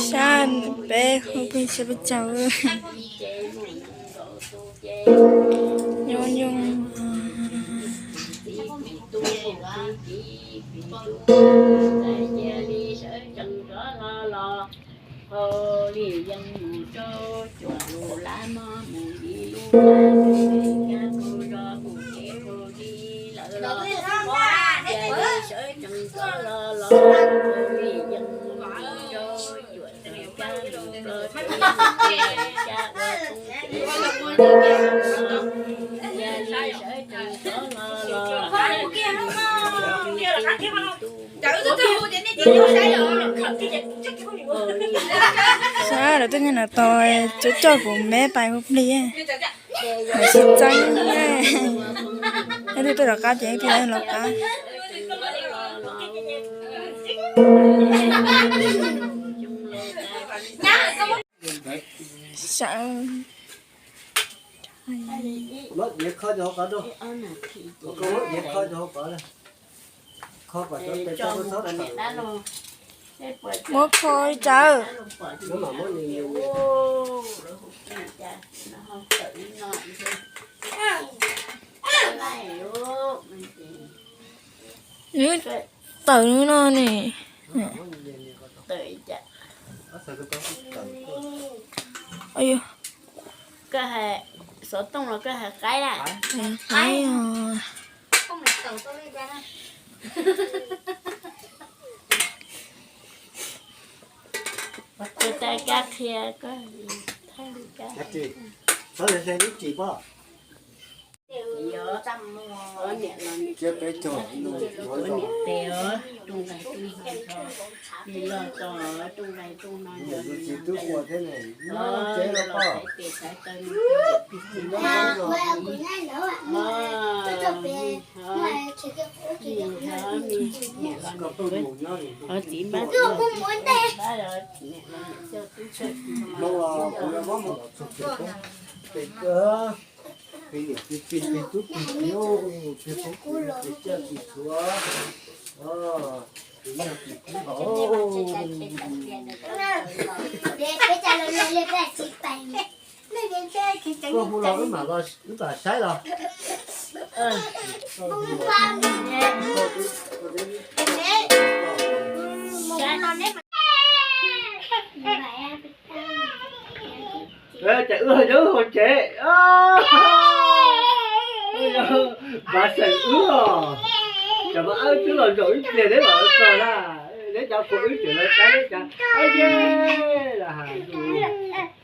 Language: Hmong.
Sab peb hu plig sab peb caug. Nyob nyob. Sab lawv tuaj nyob no tos cov coj kuv me pais hu plig. Lawv sib txeeb, ib tug tuaj rov qab ces ib tug los qab. Sab. Muab kho ib tsawv. Nws tawm no ne. Koj hais xov tooj los koj hais qaib na? Qaib os. Tus tais kab qhia koj thaij li kab. Tus niam tes os, rooj nqaij rooj no, nws los txog rooj nqaij rooj no, nws los txog, los txog tes xaiv taw, nws ho, ho, ho txiv npab, npab los niam coj tub tshawj txiv ho. Peb niam peb txiv peb tub peb kiv, peb phooj ywg peb coj tsis tshuav, peb yog tsis kub hauv. Koj hu los wb mam los, wb mam saib los. Ces wb los nyob hauv tsev, npaj xeem wb os. Cov ma wb twb los zaum ib pliag neb mam los txog na, neb cov phooj ywg tseem los saib neb cov, ab ye, los has.